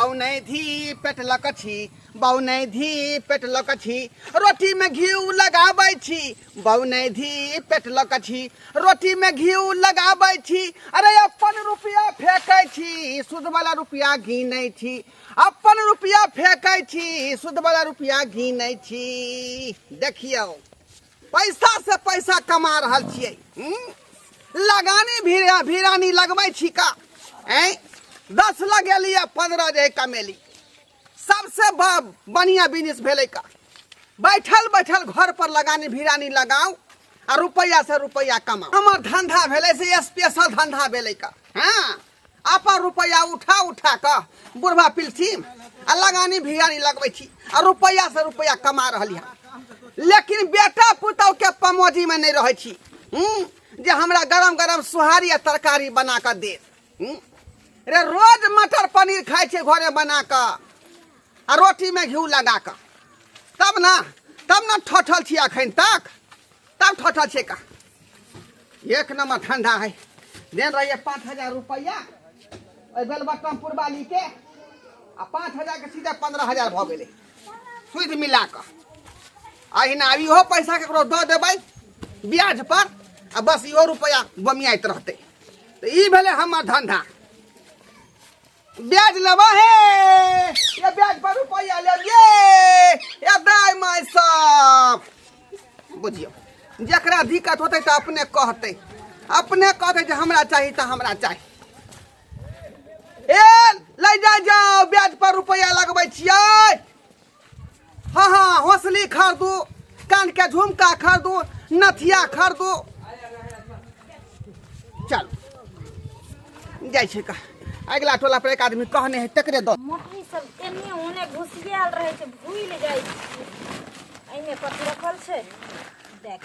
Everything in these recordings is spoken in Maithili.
बौनै धी पेट लऽ कऽ छी, बौनै धी पेट लऽ कऽ छी, रोटीमे घिउ लगाबै छी, बौनै धी पेट लऽ कऽ छी, रोटीमे घिउ लगाबै छी। अरे अपन रुपया फेकै छी, सूदवला रुपया गिनै छी, अपन रुपया फेकै छी, सूदवला रुपया गिनै छी। देखियौ, पैसा से पैसा कमा रहल छियै। लगानी भीड़ा भिरानी लगबै छी का ऐं 10 लगेली आ 15 जे कमेली। सबसे बढ़िया बिजनेस भेलै का बैठल बैठल घर पर लगानी भिरानी लगाउ आ रुपैआ से रुपैआ कमाउ। हमर धंधा भेलै से स्पेशल धंधा भेलै का। हाँ, अपन रुपैआ उठा उठा कऽ बुढ़वा पिलथिन आ लगानी भिरानी लगबै छी आ रुपैआ से रुपैआ कमा रहली हँ। लेकिन बेटा पुतहु के पमोजीमे नहि रहै छी जे हमरा गरम गरम सोहारी आ तरकारी बना कऽ देत। रे रोज मटर पनीर खाइ छै घरे बना कऽ आ रोटीमे घिउ लगा कऽ, तब ने ठठल छी अखन तक, तब ठठल छियै का। एक नंबर ठंडा है। देन रहिए 5000 रुपया ओहि बेलबटमपुर वाली के, आ 5000 के सीधा 15,000 भऽ गेलै सुद मिला कऽ। अहिना आब इहो पैसा ककरो दऽ देबै ब्याज पर आ बस इहो रुपया बमियाइत रहतै। तऽ ई भेलै हमर धंधा। ब्याज लेबा हे, ये ब्याज पर रुपया लेब ये, ये दाय माय सब बुझियौ। जकरा दिक्कत होतै तऽ अपने कहतै, अपने कहतै जे हमरा चाही तऽ हमरा चाही। ए लै जाय जाओ, ब्याज पर रुपया लगबै छियै। हाँ हाँ, हौसली खरीदू, कान के झुमका खरीदू, नथिया खरीदू। चल जाइ छै का अगिला टोला पर एक आदमी कहने है तकरे दऽ। मोटरी सब एन्ने ओने घुसियाल रहै छै, भूलि जाइ छियै। एहिमे कथी रखल छै देख।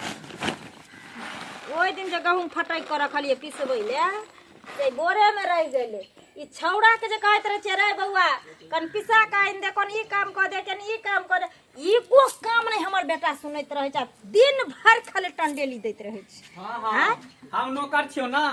ओहि दिन जे गहूँम फटकि कऽ रखलियै पिसबै लए से बोरेमे रहि गेलै। ई छौड़ाके जे कहैत रहै छियै, रे बौआ कन पिसा कऽ आनि दे, कन ई काम कऽ दे, कन ई काम कऽ दे, एको काम नहि हमर बेटा सुनैत रहै छै। दिन भरि खाली टंडेली दैत रहै छै। हाँ, हाँ, हम नौकर छियौ ना,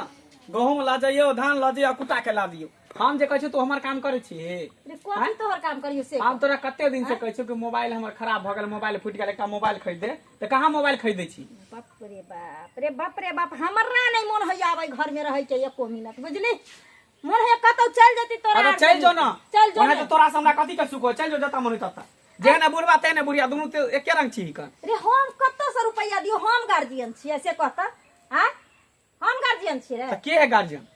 गहूँम लऽ जइयौ, धान लऽ जइयौ, कुटा के ला दियौ। हम जे कहै छियौ तू हमर काम करै छी? रे कथी तोहर काम करियौ से? हम तोरा कते दिन से कहै छियौ कि मोबाइल हमर खराब भऽ गेल, मोबाइल फुटि गेल, एकटा मोबाइल खरीद दे, तऽ कहाँ मोबाइल खरीदै छी? बाप रे बाप रे बाप रे बाप, हमरा नहि मोन होइया आबै घर में रहै के एको मिनट, बुझली? मोन होइया कतौ चलि जेती तोरा अरे आर चलि जो ना, चलि जो ओना ने। तऽ तोरा से हमरा कथी के सुख हो? चलि जो जतऽ मन होई ततऽ। जेहन बुढ़वा तेहने बुढ़िया, दुनू तऽ एके रंग छी कन। रे हम कतऽ से रुपैआ दियौ? हम गार्जियन छियै से कहता? आँय, हम गार्जियन छियै रे? तऽ के है गार्जियन?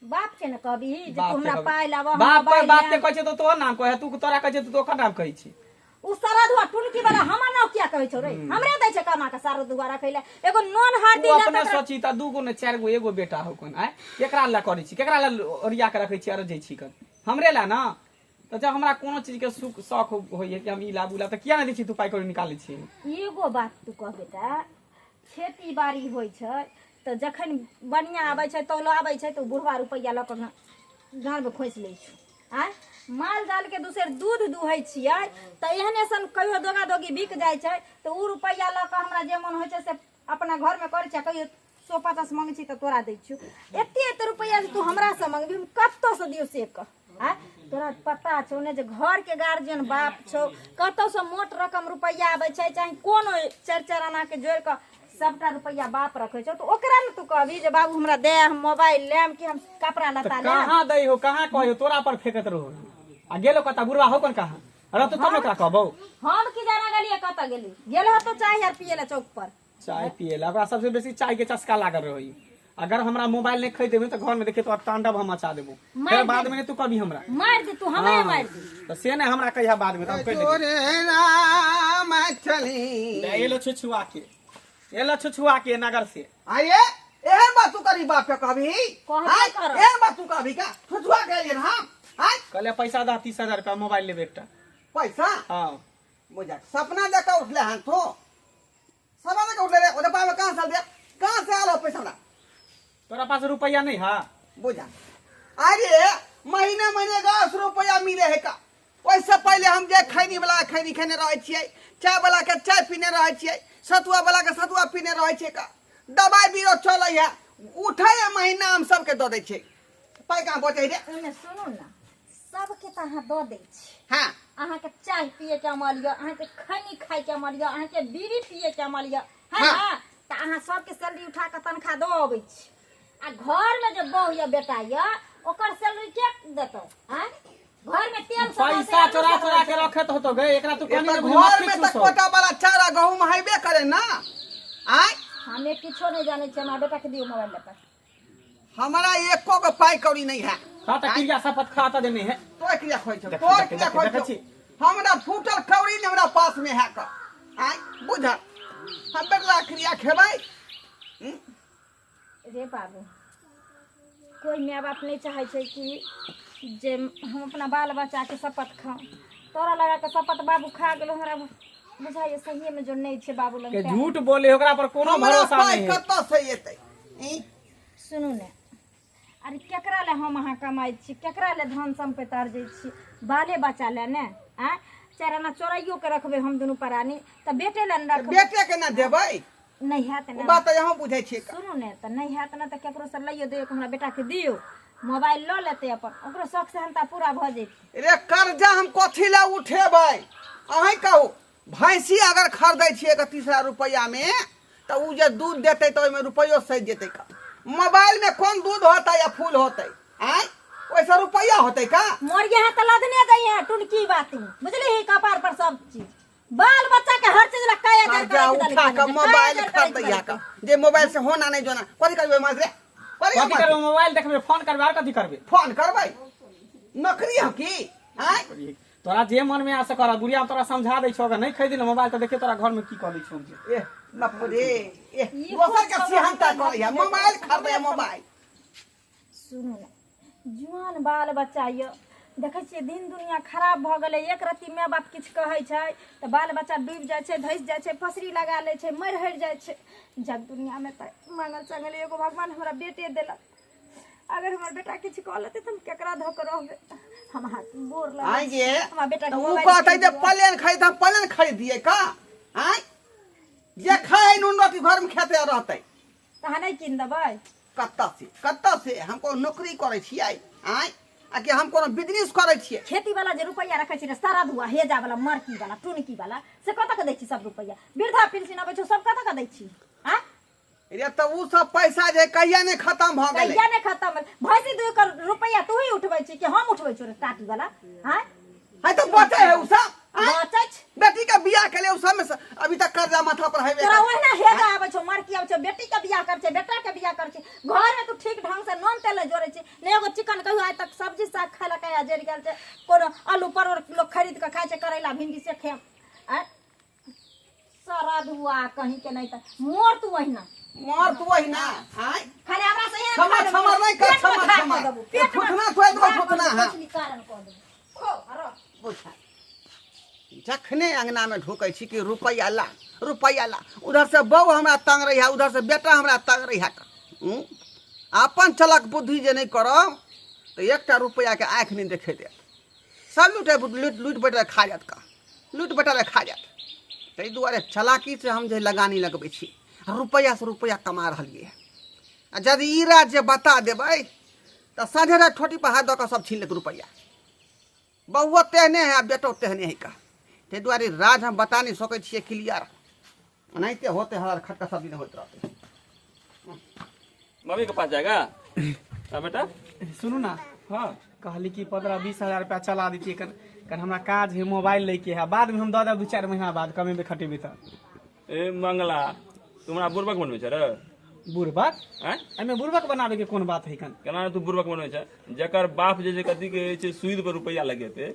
बाप के ने कहबी जे तू बाप के हमरा कहबी। पाइ लाबऽ, हम बाप मोबाइल बाप के लेब। कहै छै तऽ तोहर नाम कहै, तू तोरा कहै छै तऽ तू ओकर नाम कहै छी। उ सारा धुआ टुनकी वाला हमर नाम किया कहै छौ रे? हमरे दै छै कमा के सारा धुआ रखै ले। एगो नोन हरदी तू ले अपने तकरा सोची तऽ 2 गो ने 4 गो एगो बेटा हो कोन आय, केकरा लए करै छी, केकरा लए ओरिया के रखै छी? अरजै छी कन हमरे लए ना? तऽ जब हमरा कोनो चीज के सुख शौक होइए कि हम ई लाबू ला, तऽ किया नहि दै छी तू पाइ कौड़ी निकालै छी? एगो बात तू कह बेटा, खेती बाड़ी होइ छै तऽ जखन बढ़िआँ आबै छै तौल आबै छै तऽ बुढ़वा रुपैआ लऽ कऽ गाँवमे खोसि लै छै। आँय, माल जालके दोसर दूध दुहै छियै तऽ एहने सन कहियो दोगा दोगी बिक जाइ छै तऽ ओ रुपैआ लऽ कऽ हमरा जे मोन होइ छै से अपना घरमे करै छियै। कहियो 150 मङ्गै छी तऽ तोरा दै छियौ। एते एते रुपैआ जे तू हमरासँ मङ्गबी, हम कतऽसँ दियौ से कह? आँय, तोरा पता छौ ने जे घरके गार्जियन बाप छौ। कतौसँ मोट रकम रुपैआ आबै छै, चाहे कोनो 4 4 आनाके जोड़ि कऽ सबटा रुपैआ बाप रखै छौ, तऽ ओकरा ने तू कहबी जे बाबू हमरा दे, हम मोबाइल लेम कि हम कपड़ा तऽ लत्ता लेम। कहाँ दै हो, कहाँ कहै हो? तोरा पर फेकत रहो आ गेलो कतऽ बुढ़वा हो कोन कहाँ रहतौ तब ने ओकरा कहबौ। हम की जाना गेलियै कतऽ गेली। गेल होतो चाय आर पियै लए चौक पर। चाय पियै लए, ओकरा सबसे बेसी चाय के चस्का लागल रहै। अगर हमरा मोबाइल नहीं खरीद देबे तऽ घर में देखे तो तांडव हम मचा देबो, फिर बाद में नहीं तू कभी हमरा मार दे, तू हमें मार दे। तो से नहीं हमरा कहिया बाद में तब कह देबी। जोरे राम चली। ले एलो छुछुआ के, एलो छुछुआ के नगर से। आये एहन बात तू करी बाप के कहबी? कहबे आय, करब। एहन बात तू कहबी का? छुछुआ के एलियन हम? आय? कहले पैसा दा 30,000 रुपया, मोबाइल लेबे एकटा। पैसा? हाँ। बुझा सपना देखा उठले हन तो सपना देखा उठले रे, ओते पावे कहाँ से दे, कहाँ से आलो पैसा हमरा? तोरा पास रुपया नहीं है? बुझा अरे महीने महीने 10 रुपया मिले है का। ओहिसँ पहिले हम जे खैनी वाला खैनी खेने रहै छियै, चाय वाला के चाय पीने रहै छियै, सतुआ वाला के सतुआ पीने रहै छियै का। दवाइ बीरो चलै है, उठै है महीना हम सबके दऽ दै छियै। पाइ कहाँ बचै रे? ओहिमे सुनू ना, सबके तऽ अहाँ दऽ दै छी। हाँ। अहाँके चाय पिए के अमल यऽ, अहाँके खैनी खाय के अमल यऽ, अहाँके बीड़ी पिए के अमल यऽ, है हाँ। ना? तऽ अहाँ सबके सैलरी उठा कऽ तनख्वाह दऽ अबै छी। आ घरमे जे बहु यऽ, बेटा यऽ, ओकर सैलरी के देतौ? आँय, घरमे तेल सब रहतै, पैसा आलू चोरा सब चोरा के रहतै। रखत होतो गे, एकरा तू कनी तऽ ने बुझ, घर मक्खी में तऽ चूसौ। कोटा वाला चारा गहूम हेबे करे ना। आय हमे किछो नहि जानै छियै, हमरा बेटाके दियौ मोबाइल लऽ कऽ। हमरा एको गो पाई कौड़ी नहीं है। खा तऽ क्रिया शपथ खा तऽ देने है। तोर क्रिया खोइ छौ, देखी, तोर देखी, क्रिया देखी, खोइ देखै छौ। छी। हमरा फूटल कौड़ी ने हमरा पास में है का। आय बुझ, हम बेटला क्रिया खेबै। रे बाबू, कोइ माय बाप नहि चाहै छै कि जे हम अपना बाल बच्चाके शपथ खाउ। तोरा लगा कऽ शपथ बाबू खा गेलो, हमरा बुझाइए सहिएमे जो नहि छै बाबू लग के टाइम। झूठ बोले, ओकरा पर कोनो हमरा भरोसा पाई नहीं है। कतऽ से एतै? ई? सुनू ने, अरे केकरा ले हम अहाँ कमाइ छी, केकरा ले धन सम्पत्ति अरजै छी? बाले बच्चा ले ने। आँय, चारि आना चोराइयो के रखबै हम दुनू प्राणी तऽ बेटे ले ने रखबै। बेटे के ना देबै? नहि हैत ओ ने। बात तऽ अहूँ बुझै छियै। सुनू ने, तऽ नहि हैत ने तऽ केकरोसँ लैयो दियौ, हमरा बेटाके दियौ मोबाइल, लऽ लेतै अपन, ओकरो शौक सेहनता पूरा भऽ जेतै। रे कर्जा हम कथी लए उठेबै, अहीं कहू? भैंसी अगर खरीदै छियै तऽ 30,000 रुपैआमे तऽ ओ जे दूध देतै तऽ ओहिमे रुपैयो सधि जेतै का? मोबाइलमे कोन दूध होतै या फूल होतै? आँय, ओहिसँ रुपैआ होतै का? मोरिया है तऽ लदने दै है टुनकी बाती, बुझली ही कपार पर सब चीज, बाल बच्चा के हर चीज ला काया जर कर्जा करे। उठा कऽ मोबाइल खरीदैया का, जे मोबाइल से होना नहीं जोना। कथी करबै मास रे, कथी कथी करबै? करबै? मोबाइल देखबै, फोन करबै, आर कथी करबै? फोन करबै? नौकरी हो की? आँय, तोरा जे मन में आ से कर। बुढ़िया, हम तोरा समझा दै छौ, अगर नहीं खरीदी मोबाइल तऽ देखियो तोरा घर में की कऽ दै छौ हम जे। एह बाप रे, एह ई दोसर के कोन सिहंता खबर करैया, मोबाइल खरीदैया मोबाइल। सुनू ने, जुआन बाल बच्चा यऽ, देखै छियै दिन दुनिया खराब भऽ गेलै। एक रत्ती माय बाप किछु कहै छै तऽ बाल बच्चा डूबि जाइ छै, धसि जाइ छै, फसरी लगा लै छै, मरि हरि जाइ छै। जग दुनियामे तऽ माँगल चाँगल एगो भगवान हमरा बेटे देलक। अगर हमर बेटा किछु कऽ लेतै तऽ हम केकरा धऽ कऽ रहबै? हम अहाँके गोर लगै आँय छी। गे, हमरा बेटाके तऽ ओ मोबाइल कहतै कीन जे दिअ। प्लेन खरीद, हम प्लेन खरीदियै का? आँय, जे खाय नून रोटी घरमे खेते रहतै। तऽ अहाँ नहि कीन देबै? कतऽ से, कतऽ से? हम कोनो नौकरी करै छियै? आँय, आ कि हम कोनो बिजनेस करै छियै? खेती वाला जे रुपैआ रखै छी ने, सारा धुआ हेजा वाला, मरकी वाला, टुनकी वाला, से कतऽ के दै छी सब रुपैआ? वृद्धा पेंशन अबै छौ, सब कतऽ के दै छी? आँय, रे तऽ उ सब पैसा जे कहिया नहि खतम भऽ गेलै? कहिया नहि खतम भेल? भैंसी दुहि के रुपैआ तू ही उठबै छी कि हम उठबै छी रे टाटी वाला? आँय, है तऽ बचै है उ सब? आँय? बचै छै। बेटी के बियाह के लिए उ सब में से अभी तक कर्जा माथा पर हेबे तोरा करे। ओहिना हेजा आबै छौ, मरकी आबै छौ, बेटी के बियाह कर छै, बेटा के बियाह कर छै, घर में तू ठीक ढंग से नून तेल नहि जोड़ै छै ने, एगो चिकन कहियो आइ तक सब्जी साग खाय लए कहिया जरि गेल छै? कोनो आलू परोड़ लोक खरीद कऽ खाइ छै, करैला भिंडी से खाय। आँय सारा धुआ कहीं के नहीं तऽ मोर तू ओहिना। मर तू ओहिना। आँय, खाली हमरा से एहन क्षमा खा लेबू, क्षमा नहि कर, पेट में क्षमा खा क्षमा। कऽ देबू, पेट में फुटना थोड़े देबो, खा कऽ फुटना, देबू, हाँ। मछली कारण कऽ देबू। खो, अरे। बुझा, जखने अंगना में ढुकै छी कि रुपैआ ला, रुपैआ ला। उधर से बहू हमरा तंग रही है, उधर से बेटा हमरा तंग रही है। हूँ? अपन चलक बुद्धि जे नहीं करब तऽ एकटा रुपैआ के आँखि नहीं देखे देत। सब लूटे लूट लूट बटा खा जायत का, लूट बटा खा जायत। ताहि दुआरे चलाकी से हम जे लगानी लगबै छी, रुपैआ से रुपैआ कमा रहलियै हँ। आ यदि ई राज जे बता देबै तऽ साँझे राति ठोटी पर हाथ दऽ कऽ सब छीन लेत रुपैआ। बहुओ तेहने है आ बेटो तेहने है का। ताहि दुआरे राज हम बता नहि सकै छियै क्लियर। एनाहिते होते हर खटका सब दिन होइत रहतै। मम्मी के पास जाएगा हाँ बेटा? सुनू ना। हाँ। कहली कि 15-20 हजार रुपया चला दीजिए, कन कन हमरा काज है, मोबाइल लैके है, बाद में हम दऽ देब 2-4 महीना बाद कमेबे खटेबे तऽ। ए मंगला, तू हमरा बुड़बक बनबै छ रे? बुड़बक? आँय? एहिमे बुड़बक बनाबे के कोन बात है कन? केना तू बुड़बक बनबै छ? जकर बाप जे छै कथी कहै छै सूद पर रुपैआ लगेतै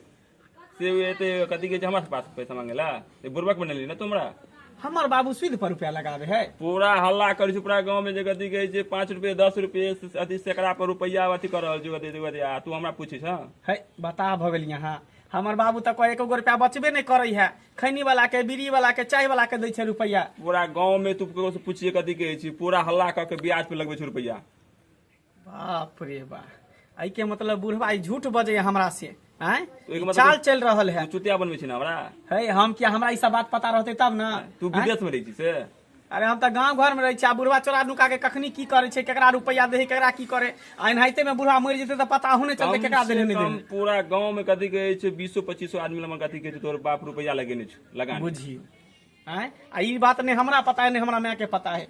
से एते कथी कहै छै हमरा पास पैसा मांगेला। से बुड़बक बनेली ना तू हमरा? हमर बाबू सूद पर रुपया लगाबे है? पूरा हल्ला करै छै पूरा गाँव में जे कथी कहै छै 5 रुपये 10 रुपये अथी सैकड़ा पर रुपैआ अथी कर रहल छै कथी कथी, आ तू हमरा पूछै छ? है बता भऽ गेली अहाँ। हमर बाबू तऽ कहे एको गो रुपया बचबे नहि करै है, खैनी वाला के, बीड़ी वाला के, चाय वाला के दै छै रुपया। पूरा गाँव में तू ककरो से पूछिए कथी कहै छी, पूरा हल्ला कऽ के ब्याज पे लगबै छै रुपैआ। बाप रे बा, एहिके मतलब बुढ़वा ई झूठ बजै हमरा से? आँय, एहिके ई मतलब चाल चलि रहल है। तू चुतिया बनबै छी ना हमरा? है हम किया, हमरा ई सब बात पता रहतै तब ना। तू आँय? विदेश में रहै छी से? अरे हम तऽ गाँव घरमे रहै छी आ बुढ़वा चोरा नुका के कखनी की करै छै, केकरा रुपैआ दै है, केकरा की करे, आ एनाहिते में बुढ़वा मरि जेतै तऽ पता हो नहि चलतै कम केकरा से देने नहि कम देने। पूरा गाँव में कथी कहै छै बीसो पच्चीसो आदमी लग कथी कहै छै तोहर बाप रुपैआ लगेने छौ लगानी। बुझियौ आँय, आ ई बात नहि हमरा पता है, नहि हमरा माय के पता है।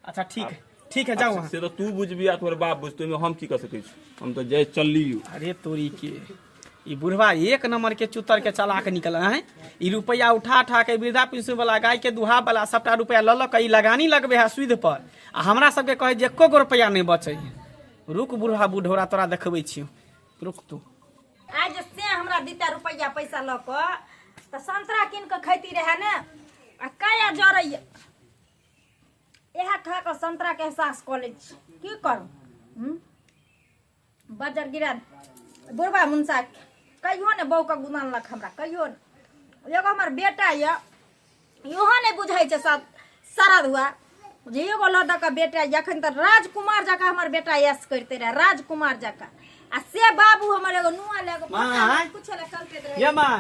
अच्छा ठीक है, ठीक है, जाओ वहाँ। से तऽ तू बुझबी आ तोहर बाप बुझतौ, ओहिमे हम की कऽ सकै छी? हम तऽ जाय चललियौ। अरे तोरी के, ई बुढ़वा एक नंबर के चुतर के चलाक निकल है। ई रुपया उठा उठा के वृद्धा पेंशन वाला, गाय के दुहा वाला सबटा रुपया लऽ लऽ के ई लगानी लगबे है सुद पर, आ हमरा सबके कहे जे एको गो रुपया नहीं बचे है। रुक बुढ़वा बुढ़ौरा, तोरा देखबै छियौ, रुक तू। आइ जे से हमरा दिता रुपैआ पैसा लऽ कऽ तऽ संतरा कीन कऽ खैती रहए ने, आ काया जरैया इएह खा कऽ संतराके एहसास कऽ लै छी। की करू? हूँ? बजर गिरा बुढ़बा मुनसा कहियो ने बहूके गुदानलक, हमरा कहियो ने। एगो हमर बेटा यऽ, इहो नहि बुझै छै सब सरद हुआ जे एगो लऽ दऽ कऽ बेटा यऽ। एखन तऽ राजकुमार जकाँ हमर बेटा ऐश करिते रहए, राजकुमार जकाँ, आ से बाबू हमर एगो नुआ लए कऽ माँ। कुछो लए कलपैत रहै। ये माँ।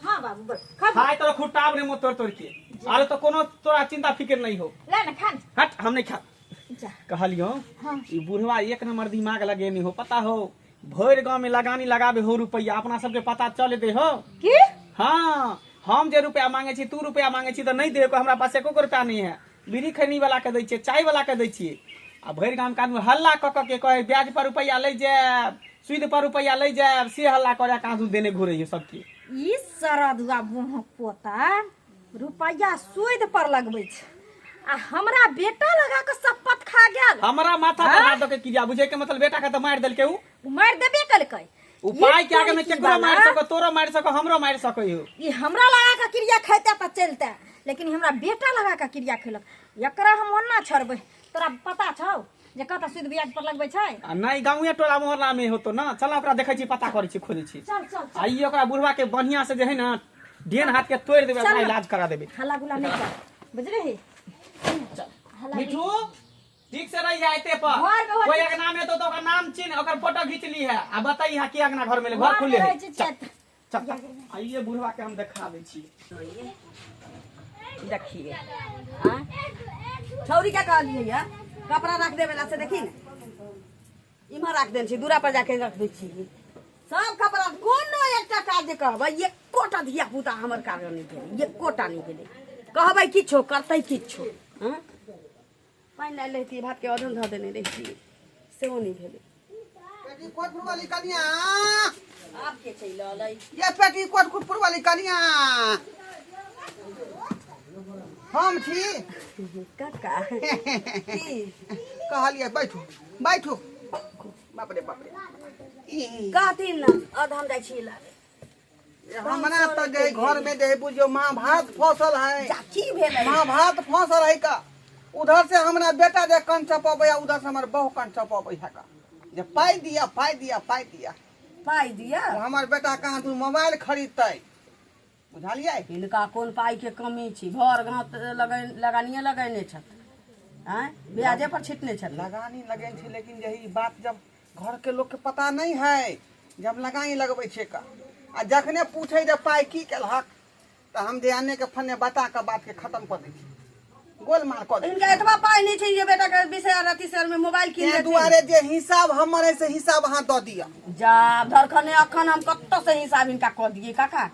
हाँ बाबू, बोल, खा। खाय तोरा खुट्टाब रे, मोह तोड़ तोड़ के। अरे तो कोनो तोरा चिंता फिक्र नहीं हो। ले ना, खा ने। हट, हम नहीं खा। जा। कहलियो। हाँ। ई बुढ़वा एक नंबर दिमाग लगेने हो, पता हो? भरि गांव में लगानी लगाबे हो रुपया, अपना सबके पता चल दे हो। की? हाँ, हम जे रुपया मांगे छी, तू रुपया मांगे छी तऽ नहीं दे, हमरा पास एको रुपया नहीं है। बीड़ी खैनी वाला के दै छियै, चाय वाला के दै छियै, आ भरि गाम के आदमी हल्ला कऽ कऽ के कहे ब्याज पर रुपया लै जायब, सुद पर रुपया लै जायब, से हल्ला करे कहाँ दू देने घुरे है सबके। ई सरदुआ मुँह पोता रुपया सुद पर लगबै छै, आ हमरा बेटा लगा के शपथ खा गेल। हमरा माथा पर हाथ दऽ के क्रिया बुझे के मतलब बेटा के तऽ मारि देलकै उ। उ मारि देबे केलकै। उपाय के आगे में ई केकरो मारि वाला- सको, तोरो मारि सको, हमरो मारि सको हो। ई हमरा लगा के क्रिया खैते तऽ चलते, लेकिन हमरा बेटा लगा के क्रिया खेलक, एकरा हम ओना छोड़बै? तोरा पता छौ जे कतऽ सुद ब्याज पर लगबै छै? आ नहि, गाँवे टोला मोहल्ला में होतो ना। चल, ओकरा देखै छी, पता करै छी, खोजै छी। चल चल। आ ई ओकरा बुढ़वा के बढ़िया से जे है ना डेन हाथ के तोड़ि देबै, चल ओकरा ना। इलाज करा देबै। हल्ला गुल्ला नहि कर, बुझलिही? हल्ला मिठू, ठीक से रही है एते पर। घर में हो। कोई अंगना में तो ओकर नाम चिन्ह, ओकर फोटो घींच ली है आ बताई है कि अंगना घर में ले, घर घर खुले में है। रहै छै। चल चल, आइए बुढ़वा के हम देखा दै छी। देखिए आँय? छौरी के कहलियै ये कपड़ा रख देवे ला, से देखी ने इम्हर रख देने छी, दूरा पर जाके रख दै छी सब कपड़ा। कोनो एकटा काज जे कहबै, एकोटा धिया पुता हमर कार्य नहि भेलै, एकोटा नहि भेलै। कहबै किछो, करतै किछो। हँ, पानि लायल रहितियै, भातके अधन धऽ देने रहितियै, सेहो नहि भेलै। पेटीकोट वाली कनिया। आब के चलि अलै? ये पेटीकोट कुटपुर वाली कनिया, हम छी। काका, की कहलियै बैठू बैठू। बाप रे बाप रे, ई कहथिन ने, अध हम जाइ छी लाबे। हमरा तऽ जे घर में जे बुझियौ महाभारत फसल है। जा, की भेलै? महाभारत फसल है का। उधर से हमरा बेटा जे कन चपबै, उधर से हमर बहू कन चपबै है का जे पाइ दिया, पाइ दिया, पाइ दिया। पाइ दिया? हमर बेटा कहाँ तू मोबाइल खरीदतै, बुझलियै? हिनका कोन पाइ के कमी छै? भर गाँव लगानिए लगेने छथि, आँय, ब्याजे पर छिटने छथि। लगानी लगेने छै, लेकिन जे ई बात जब घर के लोग के पता नहीं है जब लगानी लगबै छै का, आ जखने पूछे जे पाइ की केलहक, तऽ हम जे आने के फन्ने बता के बात के खत्म कऽ दै छी, गोलमाल कऽ दै छी। हिनका एतबा पाइ नहि छै जे बेटा के 20,000 30,000 में मोबाइल कीन ताहि देथिन। दुआरे जे हिसाब हमर है से हिसाब अहाँ दऽ दिअ। जा धरखने, अखन हम कतऽ से हिसाब हिनका कऽ दियै काका?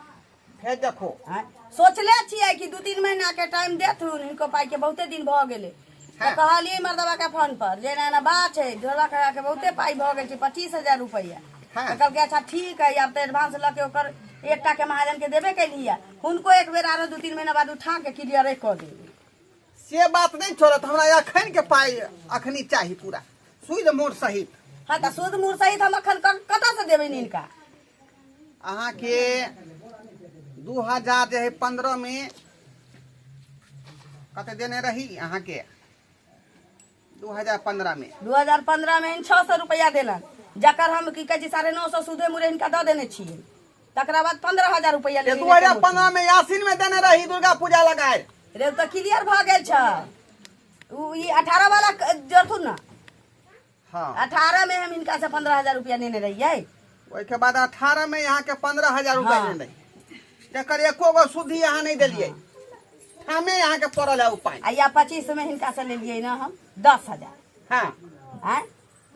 फेर देखो। आँय, सोचले छियै कि 2-3 महीना के टाइम देथुन हिनको, पाइ के बहुते दिन भऽ गेलै। तऽ कहलियै मर्दबा के फोन पर जे एना एना बात छै, ढोला काका के बहुते पाइ भऽ गेल छै, 25,000 रुपैआ। तऽ कहलकै अच्छा ठीक है। आब तऽ एडवांस लऽ के ओकर एकटा के महाजन के देबे केलियै, हुनको एक बेर आरो 2-3 महीना बाद उठा के क्लियरे कऽ देबै। से बात नहि छोड़त, हमरा अखन के पाइ अखनी चाही, पूरा सूद मोर सहित। हँ, तऽ सूद मूर सहित हम अखन कतऽ से देबै हिनका? अहाँके 2000 जे है 15 में कते देने रही अहाँके 2015 में? 2015 में 600 रुपैआ देलन, जकर हम की कहै छै 950 सूदे मूरे हिनका दऽ देने छियै। तकरा बाद 15,000 रुपैआ लेने। 2015 में आसिन में देने रही, दुर्गा पूजा लगाए। रे, तऽ क्लियर भऽ गेल छ उ। ई 18 वाला जोड़थुन ने। हाँ। 18 में हम हिनका से 15,000 रुपया लेने रहियै। ओहिके बाद 18 में यहाँ के 15,000 रुपया हाँ। लेने रही, जकर एको गो शुद्धि अहाँ नहीं देलियै। ठामे यहाँ के पड़ल है उपाय। आ या 25 में हिनका से लेलियै ना हम 10,000। हाँ। आँय,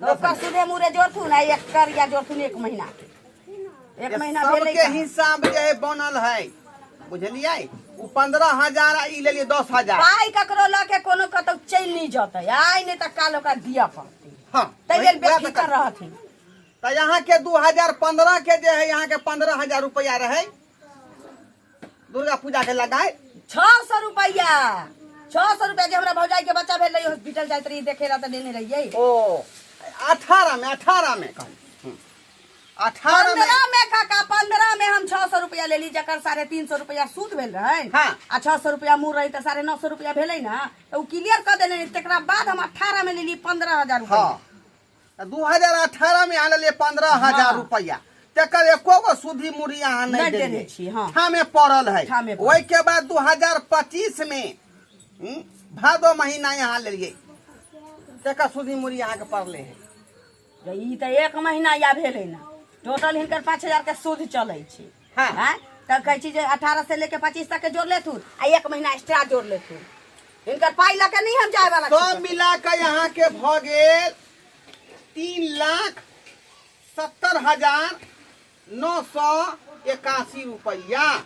तऽ ओकर सुदे मुरे जोड़थुन आ एकर या जोड़थुन एक महीना के, एक महीना भेलै सबके कहाँ? हिसाब जे है बनल है, बुझलियै? उ 15,000 आ ई लेलियै 10,000। पाइ ककरो लऽ के कोनो कतौ चलि नहि जेतै, आइ नहि तऽ काल्हि ओकरा दिअ पड़तै। हाँ, ताहि लेल वएह तऽ बेफिकर रहथिन। तऽ यहाँ के 2015 के जे है यहाँ के 15,000 रुपया रहे दुर्गा पूजा के लगाए। 600 रुपया, 600 रुपया जे हमरा भौजाई के बच्चा भेल रही हॉस्पिटल जाइत रही देखे ला तऽ लेने रहियै। ओ 18 में, 18 में कहली। 18 में। 15 में काका, 15 में हम 600 रुपया लेली, जकर 350 रुपया सूद भेल रहै। हाँ। आ 600 रुपया मूर रही तऽ 950 रुपया भेलै ना, तऽ उ क्लियर कऽ देने रही। तकरा बाद हम 18 में लेली 15,000 रुपया। हाँ। 2018 में अहाँ लेलियै 15,000 हाँ। रुपया, तकर एको गो सुधी मुड़ी अहाँ नहीं नहीं देने देलियै। छी, हाँ। ठामे पड़ल है। ठामे पड़ल। ओहि के बाद 2025 में, भादो महीना यहाँ लेलियै, तकर सुधी मुड़ी अहाँ के पड़ले है। ई तऽ एक महीना या भेलै ना, टोटल हिनकर 5,000 के सूद चलै छै। हाँ। आँय? तऽ कहै छी जे 18 से लेके 25 तक के जोड़ लेथुन आ एक महीना एक्स्ट्रा जोड़ लेथुन। हिनकर पाइ लऽ के नहि हम जाय वाला छी। सब मिला के यहाँ के भऽ गेल 3,70,981 रुपया।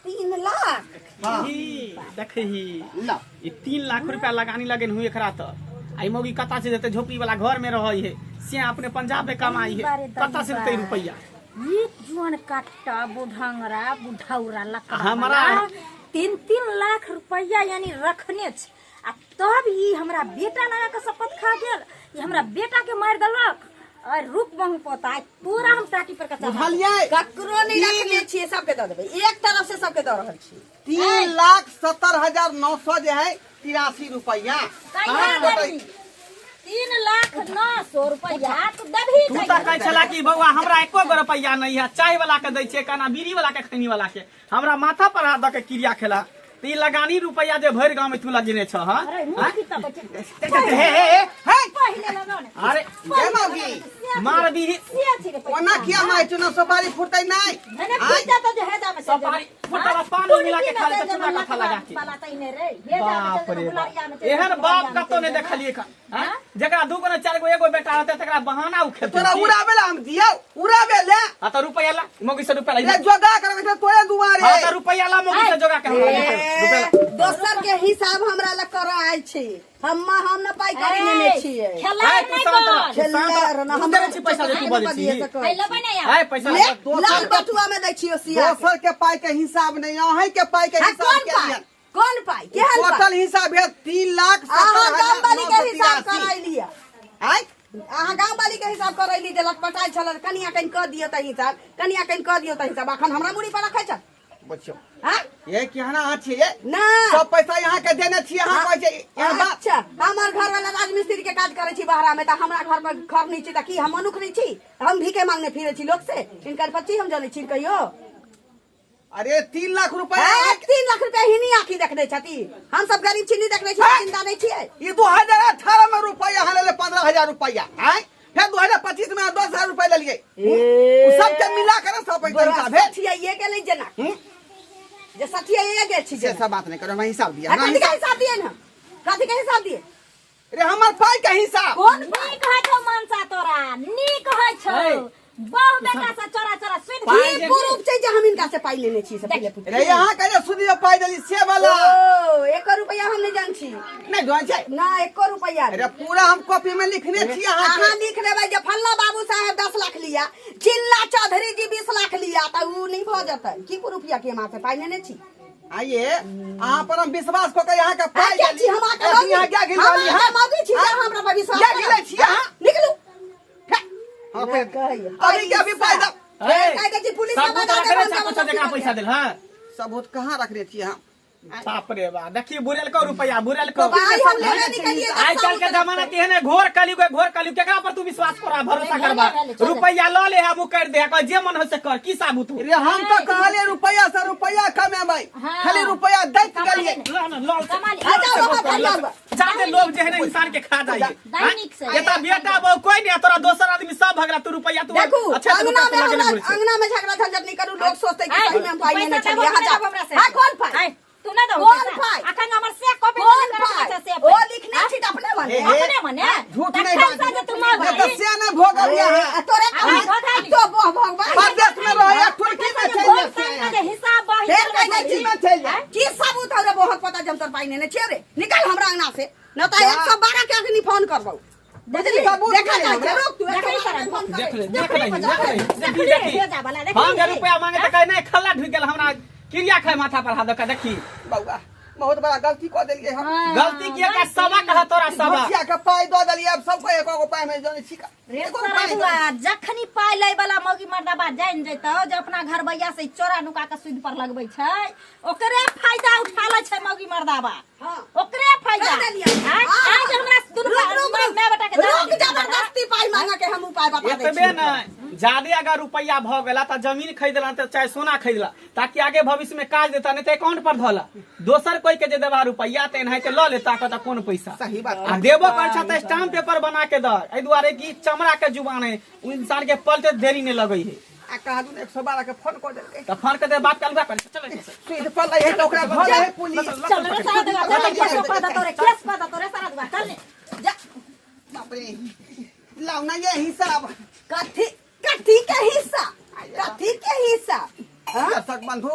3 लाख? हाँ। ही, देखही। ला। ई 3 लाख रुपया लगानी लगेन हुई एकरा तऽ। आ ई मौगी कतऽ से देतै? झोपड़ी वाला घर में रहै है, से अपने पंजाब में कमाई है, बारे कतऽ से देतै दही रुपया? एक जुआन काटा बुढ़ंगरा बुढ़ौरा लकड़ा हमरा 3-3 लाख रुपया यानी रखने छै, आ तब ई हमरा बेटा लगा के शपथ खा गेल, ई हमरा बेटा के मारि देलक। और रुक बहु पोता, आइ तोरा हम टाटी पर कचा बुझलियै? ककरो नहि रखने छियै, सबके दऽ देबै, एक तरफ से सबके दऽ रहल छी। 3,70,900 जे है 83 रुपया। कहिया देबही? 3,00,900 रुपया तू देबही? तू तऽ कहै छला कि बौआ हमरा एको गो रुपया नहीं है, चाय वाला के दै छियै, केना बीड़ी वाला के, खैनी वाला के, हमरा माथा पर हाथ दऽ के क्रिया खेला। तऽ ई लगानी रुपया जे भरि गाँव में तू लगेने छह, हँ? अरे मुँह की तब छै? हे, हे, हे, हे। पहिले लगाओ ने। अरे हे मौगी। मार बीड़ी। से छी रे पैसा। ओना किया मारै छौ? ना सुपारी फुटतै नहि। नहि, नहि, फुटि जेतौ जे हेजा में चलि जेबै। सुपारी फुटला पान मिला के खा लेतै, चूना कथा लगा के। वाला तऽ इने रे, हेजा में बाप चलि रे जेबै, बाप। गुलरिया में चलि एहन जेबै, बाप गुलरिया में कतौ चलि नहि जेबै। देखलियै का, आँय? जकरा 2 गो ने 4 गो एगो बेटा रहतै तकरा बहाना उ खेतै। तोरा उड़ाबे ला हम दियौ, उड़ाबे ले। हाँ तऽ रुपया ला, मौगी से रुपया ला। रे जोगा कर बैठे तोरे दुआरे। हाँ तऽ रुपया ला, मौगी से जोगा के हमरा दे, रुपया ला। दोसर के हिसाब हमरा लग कर आयल छी, हम न पाइ करी लेने छियै। खेला ए, तू नहि शांत रह, कर। तू शांत रह। खेला तू हमरा देने छी पैसा जे तू बजै छी। ए, लेबै नहि आब। ए, पैसा ले, ले। लाल बटुआ में दै छियै सिया के। दोसर के पाइ के हिसाब नहि, अहीं के पाइ के हाँ, हिसाब कोन के पाइ? लिअ। कोन पाइ? केहन पाइ? टोटल हिसाब भेल तीन लाख अहाँ सत्तर गाम हजार वाली नौ के सौ हिसाब तिरासी। करैलियै। आँय? अहाँ गाम वाली के हिसाब करैली जे लटपटाइ छल, कनिया कनि कऽ दियौ तऽ हिसाब, कनिया कनि कऽ दियौ तऽ हिसाब, अखन हमरा मुड़ी पर रखै छल। बुझियौ। आँय? ये केहन अहाँ छियै? ना। सब पैसा यहाँ के देने छियै, अहाँ कहै छियै, यहाँ बात। अच्छा, हमर घर वाला राजमिस्त्री के काज करै छी बहरा में, तऽ हमरा घर पर घर नहि छी तऽ की हम मनुख नहि छी? हम भीखे मांगने फिरै छी लोक से, हिनकर पच्ची हम जनै छी कहियो? अरे 3 लाख रुपया। ए, 3 लाख रुपया हिनी आँखी देखने छथि, हम सब गरीब छी, नहीं देखने छी, हैं? चिंता नहीं छियै। ई 2018 में रुपया अहाँ लेले 15,000 रुपया, आँय? फेर 2025 में अहाँ 10,000 रुपया लेलियै। ए। उ सबके मिला कर सब पैसा हिसाब भेल। सठियाइए गेलै जेना। हम्म? जे सठियाइए गेल छी से जेना। सब बात नहीं करो, हमरा हिसाब दिया, आ, हमरा कथी के हिसाब। हिसाब दिए ना? कथी के हिसाब दिए? रे हमर पाइ के हिसाब। कोन पाइ? नीक होइ छौ मनसा तोरा, नीक होइ छौ। ऐ। बहु बेटा से चोरा चोरा सुध पाइ की जे- प्रूफ छै जे हम हिनका से पाइ लेने छी से पहिले पूछ। रे यहाँ के जे सुधी पाइ देली से वाला। ओ, एको रुपया हम नहि जान छी। नहि जान छै? ना, एको रुपया नहि। अरे पूरा हम कॉपी में लिखने छी अहाँ के। अहाँ लिख लेबै जे फल्ला बाबू साहेब 10 लाख लिया, चिल्ला चौधरी जी 20 लाख लिया, तऽ उ नहि भऽ जेतै। की प्रूफ यऽ कि हम अहाँ से पाइ लेने छी? आइए, अहाँ पर हम विश्वास कऽ के यहाँ के पाइ आ, के छी? हम अहाँके अखनी अहाँ क्या गिल हम रहली अहाँके हँ? मौगी छी जे हमरा पर विश्वास क्या करब? गिले छी अहाँ? निकलू। हाँ, नहि कहैया। अभी के अभी पाइ दब। ए, कहै दै छी पुलिस सबूत के बजा रखने देब, छै, हम कुछो जकरा पैसा देल, हँ? सबूत कहाँ रखने छी हम? बाप रे बा, देखी बुरेल को रुपया, बुरेल को। पाइ हम लेबे नहि केलियै, तऽ आइ काल्हि के सबूत जमाना केहन है, घोर कलयुग है, घोर कलयुग। केकरा पर तू विश्वास करा, भरोसा करबा? भेलै, चल। रुपया लऽ ले, हम कर दे, कह जे मन हो से कर, की साबुत हो? रे हम तऽ कहलियै रुपया से रुपया कमेबै, हाँ। खाली रुपया दैत कमा गेलियै। ले। ल न, ल। कमा ले। आ जाओ बाबा, भाई जाओ। जादे लोभ जे है ना इंसान के खा जाइ है। दैनिक से। एता बेटा बहु कोई नहीं, तोरा दोसर आदमी सब भगला, तू रुपया तू देखू, अच्छा से अंगना रुपया में तू लगेने हमरा घुरै छै। अंगना में झगड़ा झंझट नहीं करू, लोग सोचते कि आय, सही में हम पाइ लेने पैसा छलियै। देबहो हाँ, कि जाओ। नहि देबहो हमरा से? हाँ, कोन पाइ? आय, तू नहि देबहो कोन पैसा? पाइ? जे हम तोर पाइ नेने छियै रे निकल हमरा अंगना से न तऽ 112 के अखनी फोन करबौ बुझली सबूत देखा नहि जाइ छै हमरा। रोक तू देखै 112 के फोन देख करे ले देख ले देख ले देखी देखी भेजा वाला, देखी। हम जे रुपया मांगे तऽ कहे नहि खल्ला ढुकि गेल हमरा क्रिया खाय माथा पर हाथ दऽ कऽ देखी बौआ बहुत बड़ा गलती कऽ देलियै हम गलती किया का सबक है तोरा सबक घोसिया के पाइ दऽ देलियै आब सबके एको गो पाइ मे जनै छी का रे एको गो पाइ सरदुआ जखनी पाइ लै वाला मौगी मर्दाबा जानि जैतौ जे अपना घरबैया से चोरा नुका के सूद पर लगबै छै ओकरे फायदा उठा लै छै मौगी मर्दाबा हाँ। ओकरे फायदा कर देलियै। आँय, हाँ। आँय जे हमरा दुनू रुक रुक माय रुक माय बेटा के रुक जबरदस्ती पाइ मांगे के हम उपाय बता दै एतबे छी नहि ज्यादे अगर रुपया भऽ गेला तऽ जमीन खरीदला तऽ चाहे सोना खरीदला ताकि आगे भविष्य में काज देता नहीं तऽ अकाउंट पर धोला दोसर कोई के जे देबा रुपया तऽ एनाहिते लऽ लेता कहता कोन पैसा सही बात आ देबो कर छ तऽ स्टाम्प पेपर बना के दऽ एहि दुआरे कि चमड़ा के जुबान है उ इंसान के पलटे देरी नहीं लगै है आ कहा दून 112 के फोन कऽ देलकै तऽ फोन कर दे बात कलुआ कर चल चल सुइद पर लै है तऽ ओकरा धऽ लै है पुलिस चल रे सारा दुआ चल केस कऽ दतो रे केस कऽ दतो रे सारा दुआ चल ने जा बाप रे लाउ ना ये हिसाब कथी कथी के हिस्सा कथी के हिस्सा हाँ? दर्शक बंधु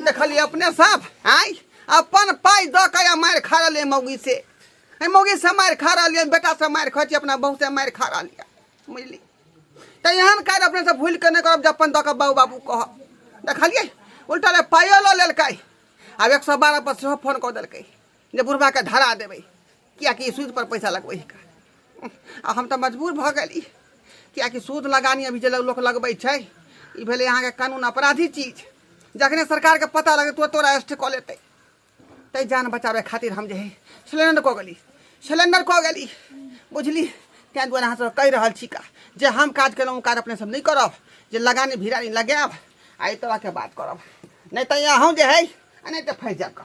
देखलिए अपने साफ आय अपन पाइ दऽ के आ मारि खा रहलियै मौगी से एहि मौगी से मारि खा रहलियै बेटा से मारि खाइ छी अपना बहू से मारि खा रहलियै बुझली तऽ एहन काज अपने से भूलि के नहि करब जे अपन दऽ के बाबू बाबू कह देखलियै उल्टा रे पाइयो लऽ लेलकै आब 112 पर सेहो फोन कऽ देलकै जे बुढ़बाके धरा देबै किएकि सूद पर पैसा लगबै है आ हम तऽ मजबूर भऽ गेली किएकि सूद लगानी अभी जे लोक लगबै छै ई भेलै अहाँके कानून अपराधी चीज जखने सरकारके पता लगै तुरंत तोरा अरेस्ट कऽ लेतै ताहि जान बचाबै खातिर हम जे है सिलेंडर कऽ गेली सिलेंडर कऽ गेली बुझली ताहि दुआरे अहाँसभ कहि रहल छी का जे हम काज केलहुँ ओ काज अपने सब नहि करब जे लगानी भिरानी लगायब आ एहि तरहके बात करब नहि तऽ अहूँ जे है आ नहि तऽ फँसि जायब।